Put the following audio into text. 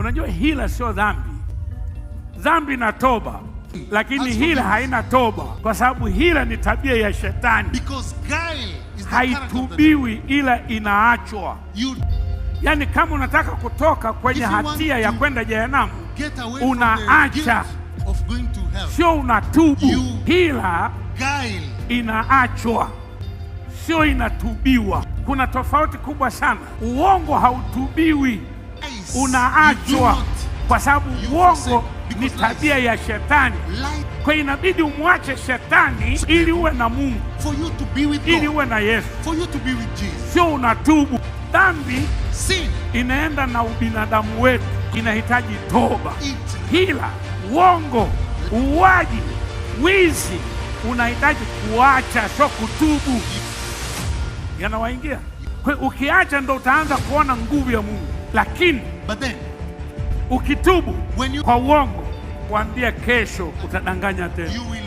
Unajua hila sio dhambi, dhambi na toba, lakini As hila forgiveness. Haina toba, kwa sababu hila ni tabia ya shetani, Because guile is the character of the devil. Haitubiwi ila inaachwa. You Yaani kama unataka kutoka kwenye If you want hatia ya to kwenda jehanamu, get away from the unaacha, guilt of going to hell. Sio unatubu. Hila Guile inaachwa, sio inatubiwa. Kuna tofauti kubwa sana. Uongo hautubiwi, lies. You do unaachwa, not kwa sababu you uongo forsake ni because tabia ya shetani. Lie Kwa hiyo inabidi umwache shetani ili uwe na Mungu, for you to be with ili God, uwe na Yesu, for you to be with Jesus. Sio unatubu. Dhambi Sin, inaenda na ubinadamu wetu, inahitaji toba. It Hila, uongo, uuaji, wizi unahitaji kuacha, sio kutubu. Yanawaingia. Kwa hiyo ukiacha ndo utaanza kuona nguvu ya Mungu, lakini But then, ukitubu when you kwa uongo, kuambia kesho utadanganya tena. You will